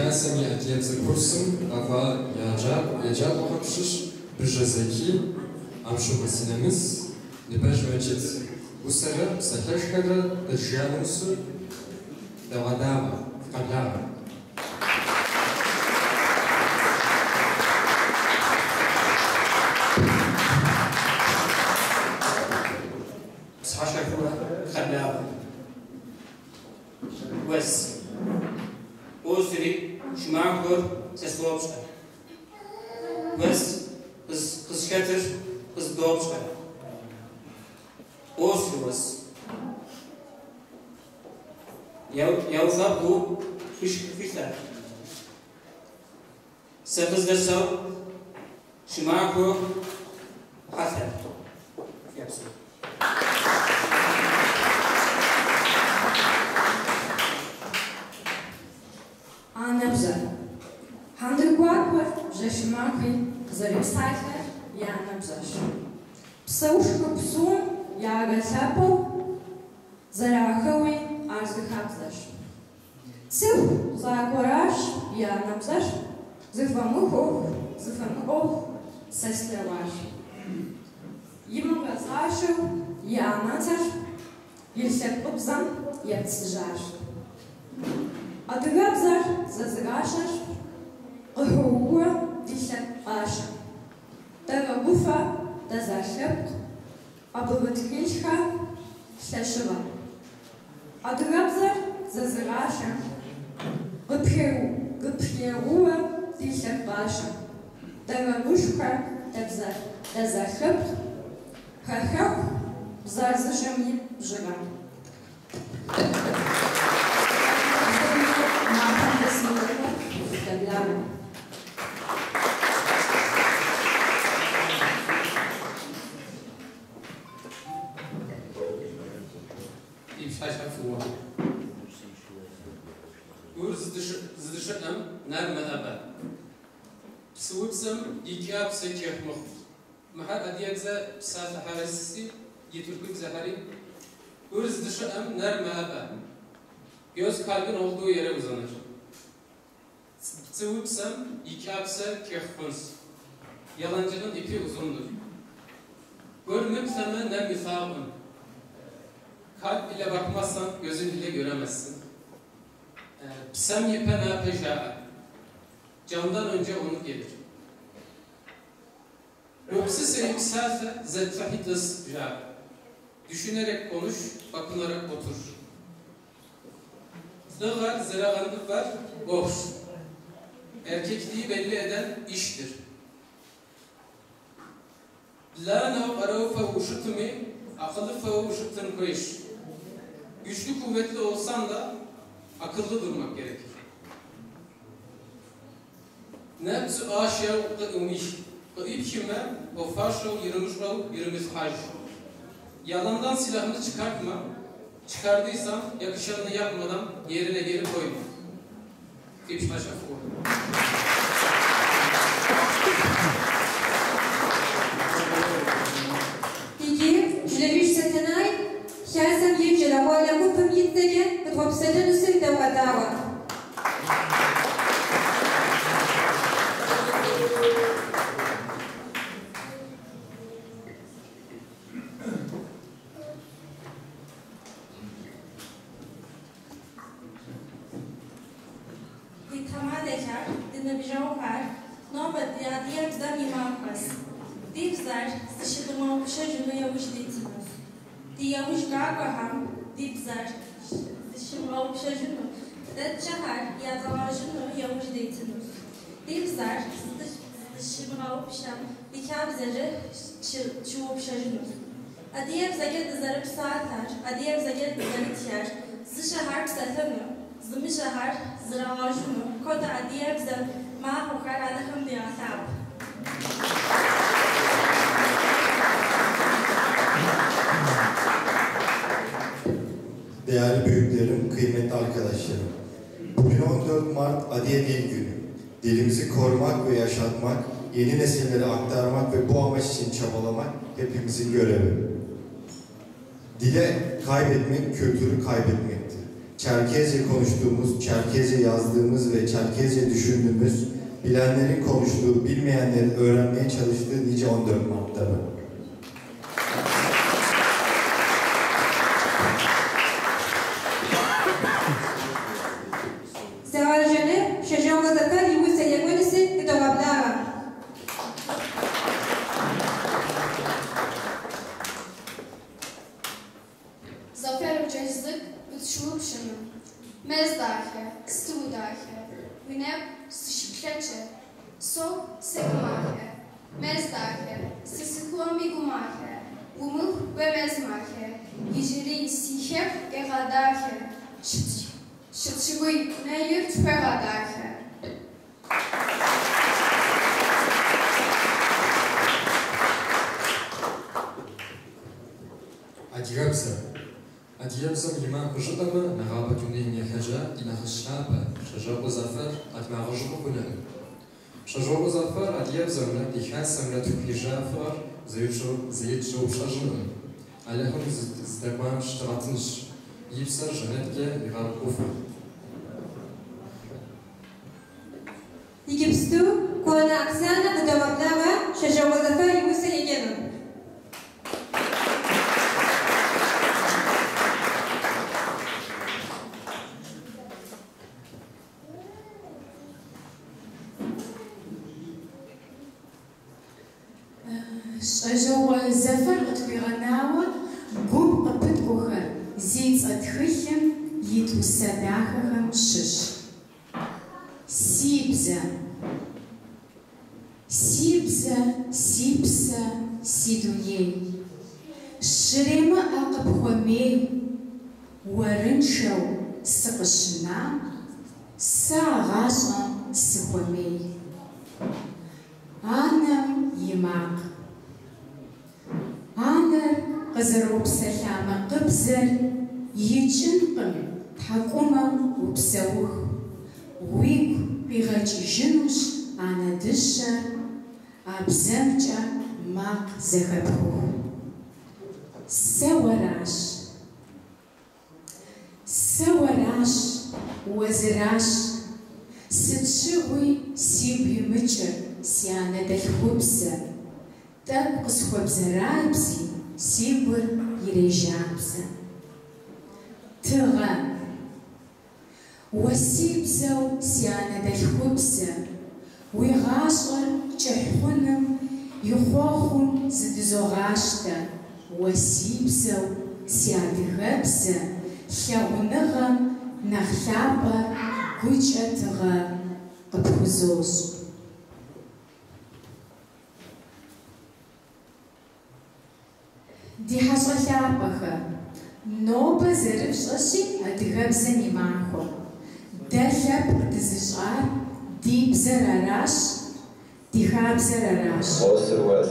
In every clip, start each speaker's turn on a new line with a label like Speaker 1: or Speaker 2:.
Speaker 1: Хасэм и адыгэбзэ курсым къэкӏуа еджакӏуэхэм щыщ Быжьэ Зэки, Амщыкъуэ Синэмыс, Ныбэжь Мэджыт усэрэ псалъэшхэрэ къыджаӏэнусу догъэдаӏуэ, фыкъэблагъэ.
Speaker 2: Пщыхьэщхьэфӏыуэ фыкъэблагъэ. Уэс. Къосри, щӏымахуэр сэ сопщӏэ. Уэс къызыхэтыр къыздопщӏэ. Къосри уэс. Яуфэбгъуу хылъэр. Сэ къыздэсэу щӏымахуэ хьэлъэр. Фепсэу.
Speaker 3: Анэбзэ. Хьэндыркъуакъуэр жэщи-махуи къызэрепсалъэр и анэбзэщ. Псэущхэ псом ягъэлъапӏэу зэрахьэуи ар зы хабзэщ. Цӏыху закъуэращ и анэбзэр зыфӏэмыӏуэху, зыфӏэмыӏуэху сэ слъэгъуар. Имыгъэзащӏэу и анэцӏэр и лъэпкъыбзэм епцӏыжар. Адыгэбзэр зэзыгъащӏэр къыхоуэ ди лъэпкъ къашэм. Дэгъэгуфӏэ дэ зэрылъэпкъ, абы къытхилъхьэ лъэщыгъэм. Адыгэбзэр зэзыгъащӏэм къыпхеуэ ди лъэпкъ къашэм. Дэгъэгушхуэ дэ зэрылъэпкъ, хэхъуэху бзэр зыщӏэм и бжыгъэм. Махуэм дысынурэ фыкъэблагъэ.
Speaker 4: Ди пщыхьэщхьэ фӏыуэ. Гур зыдыщыӏэм нэр мэӏэбэ. Пцӏыупсым и кӏапсэ кӏыхь мыхъу. Мыхэр адыгэбзэ псалъэхэри и тыркубзэхэри. Гур зыдыщыӏэм нэр мэӏэбэ. Göz kalbin olduğu yere uzanır. Пцӏыупсым и кӏапсэ кӏыхь хъунщ. Yalancının ipi uzundur. Гур мыплъэмэ, нэм илъагъукъым. Kalp ile bakmazsan gözün ile göremezsin. Псэм ипэ напэ жаӏэ. Candan önce onur gelir. Гупсыси псалъэ, зэплъыхьи тӏыс жаӏэ. Düşünerek konuş, bakınarak otur. Лӏыгъэр зэрагъэныбэр ӏуэхущ. Erkekliği belli eden iştir. Бланэу къарууфӏэу ущытми, акъылыфӏэу ущытын хуейщ. Güçlü kuvvetli olsan da akıllı durmak gerekir. Нэбдзы ӏащэу къыӏыумых, къыӏипхмэ, хуэфащэу иримыщӏэу иримылъхьэж. Yalandan silahını çıkartma, çıkardıysan yakışanını yapmadan yerine geri koyma. Ди пщыхьэщхьэ фӏыуэ.
Speaker 5: Иджы Жылэбыж Сэтэнай Хасэм и щӏалэгъуалэ гупым и цӏэкӏэ къытхуэпсэлъэнусыр догъэдаӏуэ.
Speaker 6: Ди тхьэмадэхэр, ди ныбжьэгъухэр, нобэ ди адыгэбзэм и махуэщ. Ди бзэр зыщыдмыгъэгъупщэжыну яужь дитынущ. Ди яужь къакӏуэхэм ди бзэр зыщымыгъэгъупщэжыну, дэ тщӏэхэр ядгъэжыну яужь дитынущ. Ди бзэр зыщымыгъэгъупщэм ди хабзэри тщыгъупщэжынущ. Адыгэбзэкӏэ дызэрыпсалъэр, адыгэбзэкӏэ дызэрытхэр зыщӏэхэр псэлъэну, зымыщӏэхэр зрагъэжыну хуэдэ адыгэбзэ махуэхэр Алыхьым дигъэлъагъу.
Speaker 7: Değerli büyüklerim, kıymetli arkadaşlarım. Bugün 14 Mart Adiye Dil Günü. Dilimizi korumak ve yaşatmak, yeni nesillere aktarmak ve bu amaç için çabalamak hepimizin görevi. Dile kaybetmek, kültürü kaybetmektir. Çerkezce konuştuğumuz, Çerkezce yazdığımız ve Çerkezce düşündüğümüz, bilenlerin konuştuğu, bilmeyenlerin öğrenmeye çalıştığı nice 14 Mart'ları.
Speaker 5: Зэгъэжэныр Шэджагъуэ Зафэр и усэ екӏуэныси къыдогъэблагъэ.
Speaker 8: Zafer Ucacızık, Ütşûpşını. Мэз дахэ, сыту дахэ, уи нэкӏу сыщыплъэкӏэ, согу секӏумахэ. Мэз дахэ, сысыхуэми гумахэ, умыху уэ мэз махэ, иджыри си хэку егъэдахэ, сыт щыгъуи дунейр тхуегъэдахэ.
Speaker 1: Адыгэбзэ. Адыгэбзэм и махуэ жытӏэмэ, нэгъабэ дунейм ехыжа ди нэхъыжь лъапӏэ Шэджагъуэ Зафэр къэдмыгъэжыгъуэ хъунукъым. Шэджагъуэ Зафэр адыгэбзэмрэ ди хасэмрэ тхуилэжьа фӏыгъэр зэи тщыгъупщэжынукъым. Алыхьым здэкӏуам щыдгъэтынш, и псэр жэнэткӏэ игъэгуфӏэ.
Speaker 5: Иджыпсту Куанэ Оксанэ къыдогъэблагъэ Шэджагъуэ Зафэр и усэ еджэну.
Speaker 9: Шэджагъуэ Зафэр къытхуигъэнауэ гум къыпыткӏухэр зи цӏэ тхылъым ит усэ дахэхэм щыщ. Си бзэ. Си бзэ, си псэ, си дуней. Щремыӏэ къыпхуэмей, уэрыншэу сыкъыщынам, сэ а гъащӏэм сыхуэмей. Анэм и макъ. Анэр къызэропсэлъа макъыбзэр икӏынкъым тхьэкӏумэм упсэуху. Уигу къигъэкӏыжынущ анэ дыщэр, а бзэмкӏэ макъ зэхэпхыху. Сэ уэращ. Сэ уэращ, уэзыращ. Сыт щыгъуи сигу имыкӏыр си анэдэлъхубзэ. Тӏэкӏу къысхуэбзэрабзи, си гур ирежабзэ. Тыгъэ. Уэ си бзэу си анэдэлъхубзэ, уи гъащӏэр кӏыхь хъуным и хъуэхъум зыдызогъащтэ. Уэ си бзэу си адыгэбзэ, лъагъуныгъэм нэхъ лъапӏэ гукӏэ тыгъэ къыпхузощӏ. Ди хьэщӏэ лъапӏэхэ, нобэ зэрыфщӏэщи адыгэбзэм и махуэ. Дэ лъэпкъ дызыщӏар ди бзэр аращ, ди хабзэр аращ.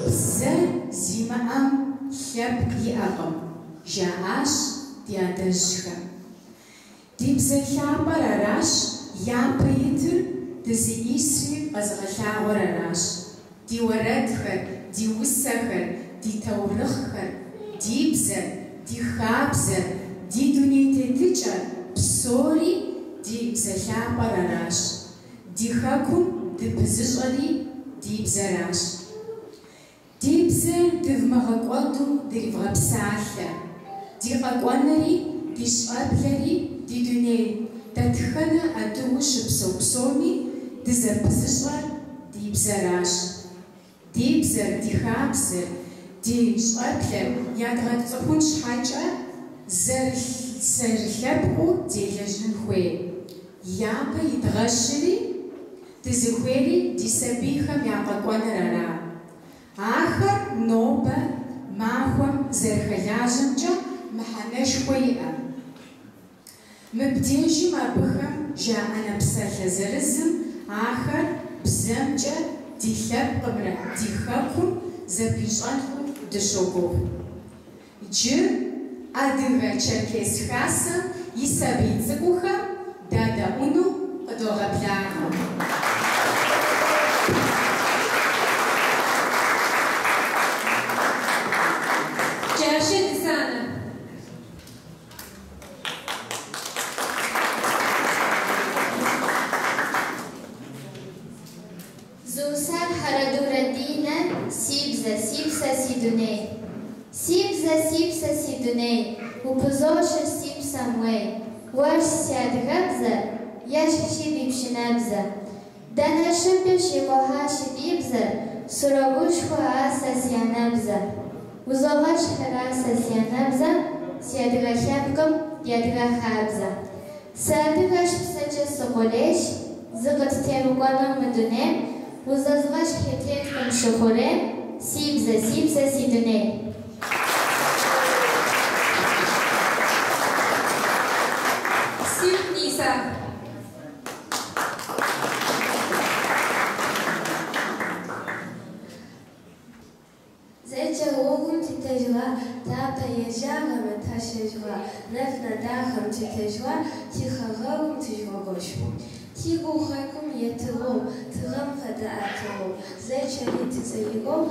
Speaker 9: Бзэ зимыӏэм лъэпкъ иӏэкъым, жаӏащ ди адэжьхэм. Ди бзэ лъапӏэр аращ, япэ итыр дызиӏисри къэзыгъэлъагъуэр аращ. Ди уэрэдхэр, ди усэхэр, ди таурыхъхэр, ди бзэр, ди хабзэр, ди дуней тетыкӏэр псори ди бзэ лъапӏэр аращ. Ди хэкум дыпызыщӏэри ди бзэращ. Ди бзэр дывмыгъэкӏуэду дривгъэпсалъэ. Ди къэкӏуэнэри, ди щӏэблэри, ди дуней дэтхэнэ адыгэу щыпсэу псоми дызэпызыщӏэр ди бзэращ. Ди бзэр, ди хабзэр, ди щӏэблэр ядгъэцӏыхун щхьэкӏэ зэрылъэпкъыу делэжьын хуей. Япэ идгъэщри, дызыхуейри ди сабийхэм я къэкӏуэныр ара. Ахэр нобэ махуэм зэрыхэлажьэмкӏэ мыхьэнэшхуэ иӏэ. Мыбдежым абыхэм жаӏэнэ псалъэ зырызым ахэр бзэмкӏэ ди лъэпкъымрэ ди хэкум зэпищӏэну дыщогугъ. Иджы Адыгэ Черкес Хасэм и сабий цӏыкӏухэм дадэӏуну къыдогъэблагъэ.
Speaker 5: Кӏашэ Дисанэ.
Speaker 10: бзэ, си псэ, си дуней. Си бзэ, си псэ, си дуней, упызощыр си псэм уей. Уэрщ си адыгэбзэр, ещхьщи ди пшынэбзэ. Дэнэ щӏыпӏи щикъухьащи ди бзэр, срогушхуэ ар сэ си анэбзэ. Узогъэщхьыр ар сэ си анэбзэм, си адыгэ лъэпкъым ди адыгэ хабзэ. Сыадыгэщ, псэкӏэ сыкъулейщ, зы къыттемыкӏуэну мы дунейм, узэзгъэщхьи теткъым щӏы хъурейм, си бзэ, си псэ, си дуней.
Speaker 5: Сиху Ниса.
Speaker 11: Зэкӏэ гъогум тетэжьыгъа, тапэ ежьагъэмэ тащэжьыгъа, нэфынэ дахэм тетэжьыгъа, тихэгъэгум тыжъугъэгощ. Тигу хэкум етыгъэу, тыгъэм фэдэ ӏэтыгъэу, зэкӏэри тызэриӏоу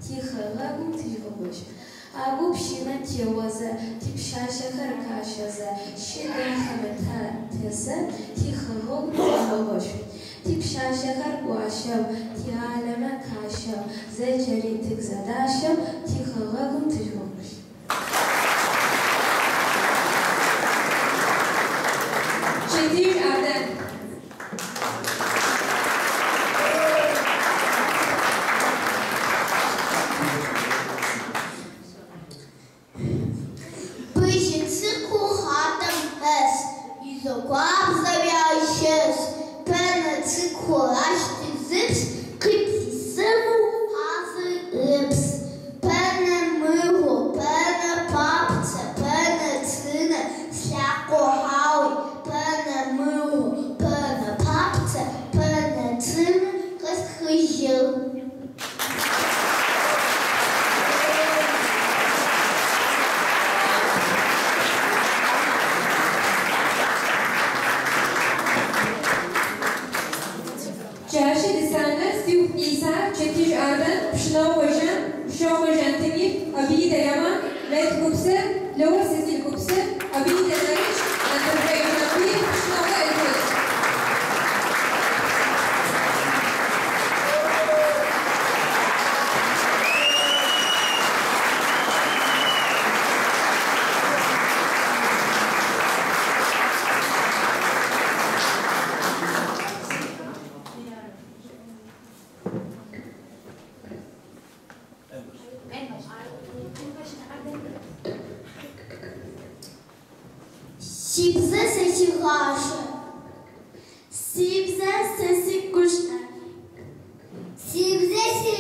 Speaker 11: тихэгъэгум тыжъугъэгощ. Агу пщынэ теозэ, типшъашъэхэр къащэзэ, шы дахэмэ татесэ, тихэгъэгу тыжъугъэгощ. Типшъашъэхэр гуащэу, тиӏалэмэ къащэу, зэкӏэри тыгу зэдащэу тихэгъэгум тыжъугъэгощ.
Speaker 5: Чэтыж Адэм.
Speaker 12: Бжьын цӏыкӏуу хадэм хэс, изогуабзэм ящэс, пэнэ цӏыкӏуу ащ тызыпс, къыплъысыну хьэзырыпс. Пэнэ мыгъуэ, пэнэ папцӏэ, пэнэ цӏынэ, слъакъуэ хьауи, пэнэ мыгъуэ, пэнэ папцӏэ, пэнэ цӏынэ къэсхыжьыгъ.
Speaker 5: Джащи Дисанэ, Сиху Ниса, Чэтыж Адэм, Пщынокъуэ Жан, Шокъуэ Жантемир, Абидэ Яман, Мэт Гупсэ, Лоо Сезил Гупсэ, Абидэ Нарыч, Андырхъуей Жамбий, Пщынокъуэ Эльбрус.
Speaker 12: Си бзэ сэ си гъащӏэ. Си бзэ сэ си гущӏэ. Си бзэ си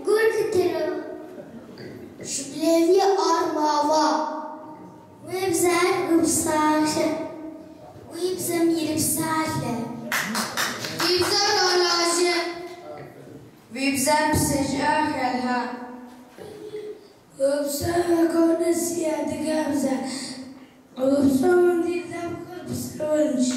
Speaker 12: гур къытырыгъ. Шыблэви ар мафӏэ. Уи бзэр упсалъэ. Уи бзэм ирипсалъэ.
Speaker 8: Уи бзэр гъэлажьэ.
Speaker 11: Уи бзэм псы щӏыӏэ хэлъхьэ.
Speaker 13: Упсэу си адыгэбзэ. Упсэу ди лъэпкъыр псэунщ.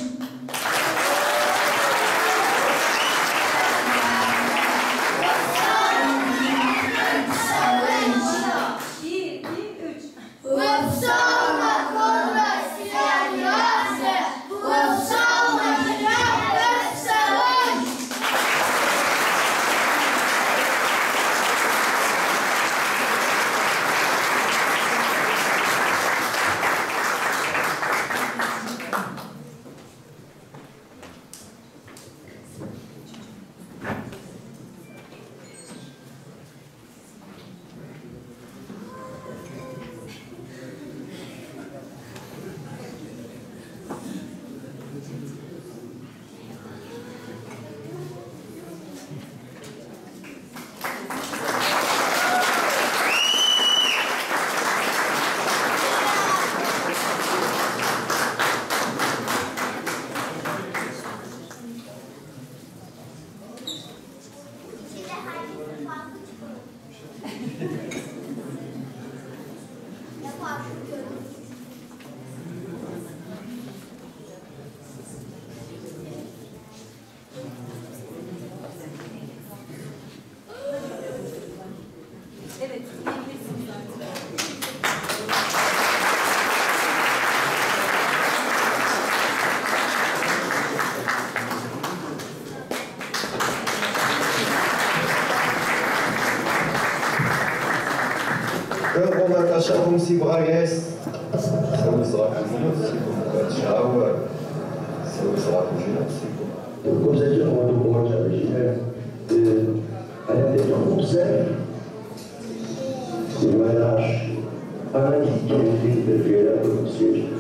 Speaker 14: Къэщэхум си бгъэр ес. Сэ узгъэхужынут си гум хэтщ, ауэ сэ узгъэхужынут си гум.
Speaker 15: Тыркубзэкӏэ къуэдыкъуэкӏэ жиӏэр анэдэлъхубзэр уэращ. Ana dil жери абы сещ.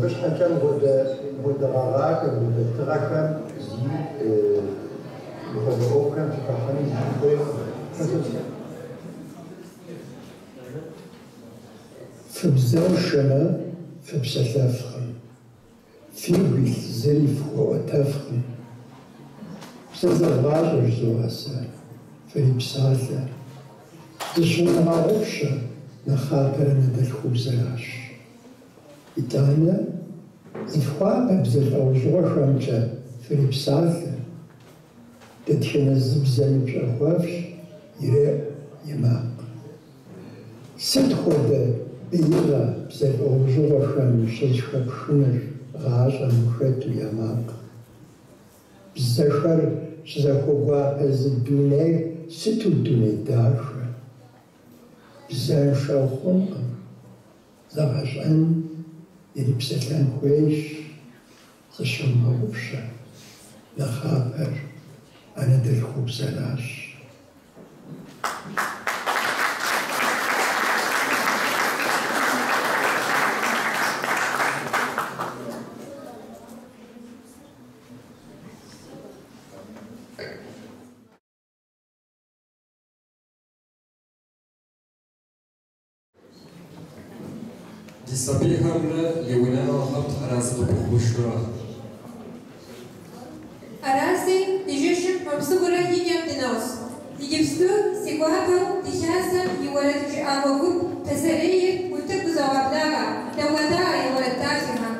Speaker 15: Мыбы щхьэкӏэ мыхуэдэ мыхуэдэ гъэгъахэм, мыхуэдэ тыгъэхэм зи мыхуэдэ ӏуэхухэм фыхыхьэну зикӏи хуейкъым.
Speaker 16: Фыбзэншэмэ, фыпсэлъэфкъым, фигу илъ зыри фхуэӏуэтэфкъым. Бзэ зэвгъащӏэ жызоӏэ сэ, фрипсалъэ. Зыщывмыгъэгъупщэ, нэхъапэр анэдэлъхубзэращ. Итӏанэ, зыфхуапэ бзэ лӏэужьыгъуэхэмкӏэ фрипсалъэ. Дэтхэнэ зы бзэми пщӏэ хуэфщӏ, иреӏу и макъ. Сыт хуэдэ беигъэ бзэ лӏэужьыгъуэхэм щызэхэпхыныр гъащӏэм ухэту я макъ? Бзэхэр щызэхуэгуапэ зы дунейр сыту дуней дахэ? Бзэншэу хъункъым, зэгъэщӏэн, ирипсэлъэн хуейщ, зыщывмыгъэгъупщэ, нэхъапэр анэдэлъхубзэращ.
Speaker 1: Ди сабийхэмрэ я унагъуэхэм Тхьэр арэзы къыпхуэхъужрэ?
Speaker 5: Аращи, ди жэщыр хуэм-псыгъуурэ и кӏэм дынос. Иджыпсту си гуапэу ди Хасэм и уэрэджыӏакӏуэ гуп Пасэрейр утыку къызогъэблагъэ, догъэдаӏуэ я уэрэд дахэхэм.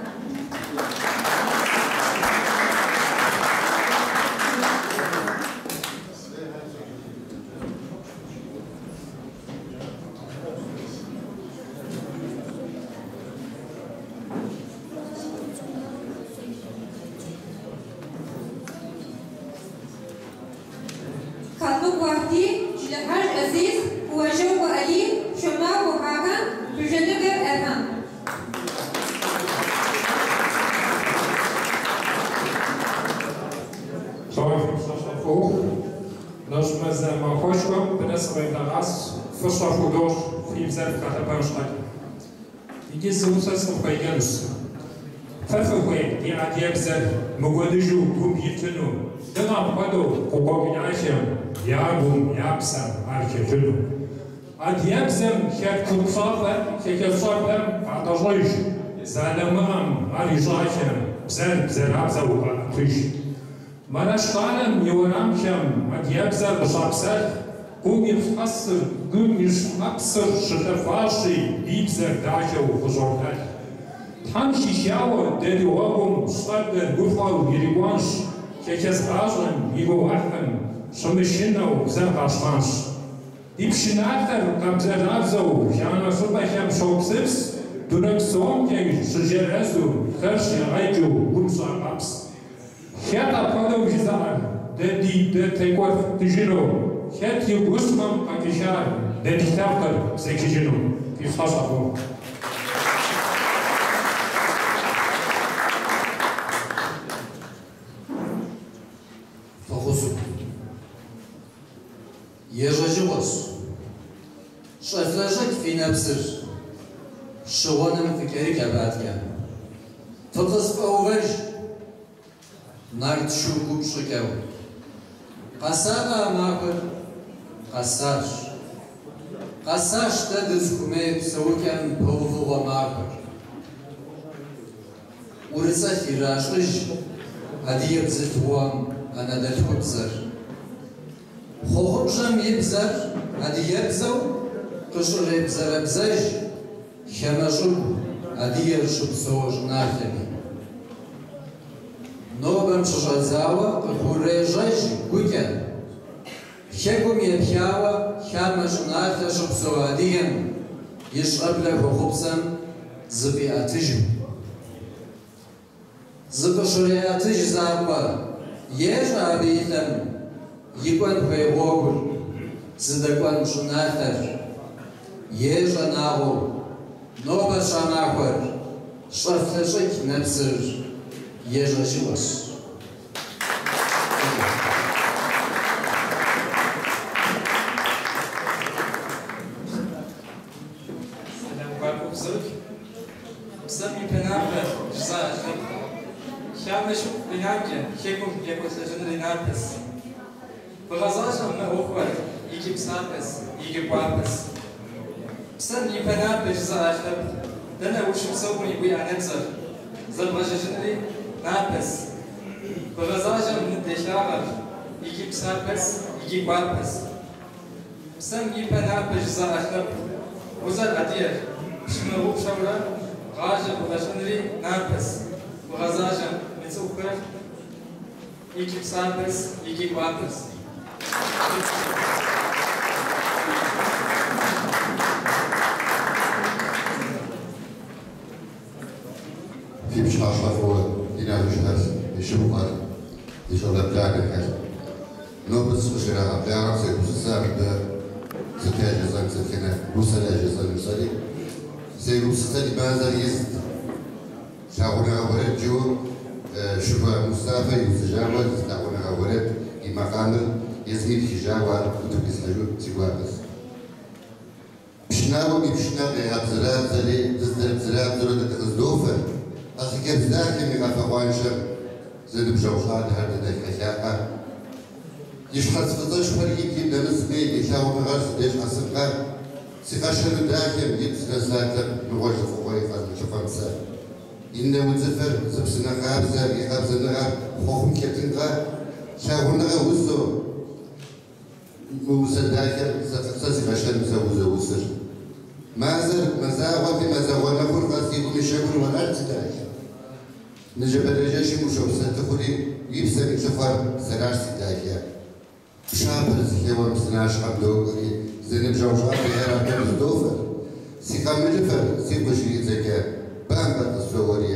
Speaker 5: Калмык Уахьди, Жылэхьэж Азиз, Къуажэкъуэ Алий, Щомахуэ Хакан, Бжэныкъуэ Эрхан.
Speaker 17: Псоми фи пщӏэ фӏыуху, нэщӏ мазэ махуэшхуэм дынэсыгъеблэгъащ, фӏыщӏэ худощӏ фи бзэр вгъэлъэпӏэн щхьэкӏэ. Иджы зы усэ сыкъыфхуеджэнущ. Фэ фыхуей ди адыгэбзэр мыкӏуэдыжу гум итыну, дыгъэм хуэдэу къыкъуэкӏахэм я гум, я псэм ар хэлъыну. Адыгэбзэм хэт купщӏафӏэр хэхэщӏэблэм къатӏэщӏэж, залымыгъэм ар ищӏахэм бзэр бзэрабзэу къаӏэтыж. Мэрэш къалэм и уэрамхэм адыгэбзэр къыщапсэлъ, гум и щхьэпсыр, гум и щхьэпсыр щылъэфащи, ди бзэр дахэу къыщӏолъэлъ. Тхьэм хихауэ дэ ди гъуэгум щӏэблэр гуфӏэу ирикӏуэнщ, хэхэс гъащӏэм и гугъуехьым щымышынэу бзэр къащтэнщ. Ди пшыналъэр къабзэрабзэу хамэ щӏыпӏэхэм щопсыпс, дуней псомкӏэ щыджэрэзу, лъэр щигъэкӏыу гум щӏагъэпс. Хэт апхуэдэу жызыӏэр, дэ ди дэ текӏуэдыжыну, хэт и гущӏэм къэкӏыжар дэ ди лъэпкъыр бзэхыжыну? Фи пщӏэ фӏыуэ.
Speaker 18: Фӏэхъусу. Ежьэжыгъуэщ. Щӏэфлъэщӏыкӏ фи нэпсыр, щыгъуэным фыкӏэрыкӏ абы адэкӏэ. Фыкъысфӏэувэж, нарт шу гуп щӏыкӏэу. Къэсакъэ а махуэр? Къэсащ. Къэсащ дэ дызыхуэмей псэукӏэм пэувыгъуэ махуэр. ӏурыцӏэлъ иращӏыж адыгэ бзылъхугъэм анэдэлъхубзэр. Хъуэхъубжьэм и бзэр адыгэбзэу къыщӏребзэрэбзэж хамэ щӏыгу адыгэр щыпсэу щӏыналъэми. Нобэм щыщӏэдзауэ къыхурежьэж гукӏэ. Хэкум епхауэ хамэ щӏыналъэ щыпсэу адыгэм и щӏэблэ хъуэхъупсэм зыфӏиӏэтыжу. Зыкъыщреӏэтыж закъуэ, ещӏэ абы и лъэм икӏуэн хуей гъуэгур, зыдэкӏуэн щӏыналъэр. Ещӏэ нагъуэу, нобэщ а махуэр, щӏэфлъэщӏыкӏ нэпсыр ежьэжыгъуэщ.
Speaker 17: Сэлам гуапэу фызох.
Speaker 4: Псэм и пэ напэ жызыӏэ лъэпкъ. Хамэ щӏыгу къинамкӏэ хэкум екӏуэлӏэжыныр и напэс. Бгъэзащӏэм мы ӏуэхуэр икӏи псапэс, икӏи гуапэс. Псэм и пэ напэ жызыӏэ лъэпкъ. Дэнэ ущыпсэуми уи анэбзэр зэбгъэщӏэжынри напэс. Бгъэзащӏэм мы делагъэр икӏи псапэс, икӏи гуапэс. Псэм и пэ напэ жызыӏэ лъэпкъ. Узэр-адыгэр пщымыгъупщэурэ гъащӏэ бгъэщӏынри напэс. Бгъэзащӏэм мы цӏыхухэр икӏи псапэс, икӏи гуапэс.
Speaker 19: Фи пщыхьэщхьэ фӏыуэ, ди нэхъыжьхэр, ди шыпхъухэр, ди щӏалэ бланэхэр. Нобэ сыкъыщрагъэблагъэм сегупсыса мыбы сыт яжесӏэн, сытхэнэ усэр яжесӏэн жысӏэри. Сегупсысэри мазэр изт. Лъагъуныгъэ уэрэд жиӏэу Шыхуэ Мустафэ иусыжауэ лъагъуныгъэ уэрэд и макъамэр езым итхыжауэ ар утыку исхьэжу си гуапэщ. Пшынауэм и пшынэр къегъэбзэрабзэри, дызэрыбзэрабзэурэ дэ дыкъыздофэр, а хъыджэбз дахэм и къафэ къуаншэм зэныбжьэгъу щӏалэхэр дыдэхьэхаӏэ. И щхьэц фӏыцӏэшхуэр и блым нэмысми, и лъагъуныгъэр си деж къэсынкъэ, си къэшэну дахэм игу сынэсатэм мыгъуэ зы фӏыгъуэи къэзмылъыхъуэм сэ. И нэ удзыфэр зы псынэ къабзэ, и къабзэныгъэр хъуэхъум хэтынкъэ, лъагъуныгъэ усэу мы усэ дахэр сэ си къэшэным сэ узоусыр. Мазэр мазагъуэти, мазэгъуэ нэхур къэс и гум и щэхур уэращ, си дахэ. Ныжэбэрей жэщым ущопсэтыхъури, уи псэм и лъыхъуэр сэращ, си дахэ. Пшапэр зыхеуэм псынащхьэм докӏуэри, зэныбжьэгъу щӏалэхэр абы къыздофэр. Си къамылыфэр сигу щридзэкӏэ, бампӏэр къысоуэри,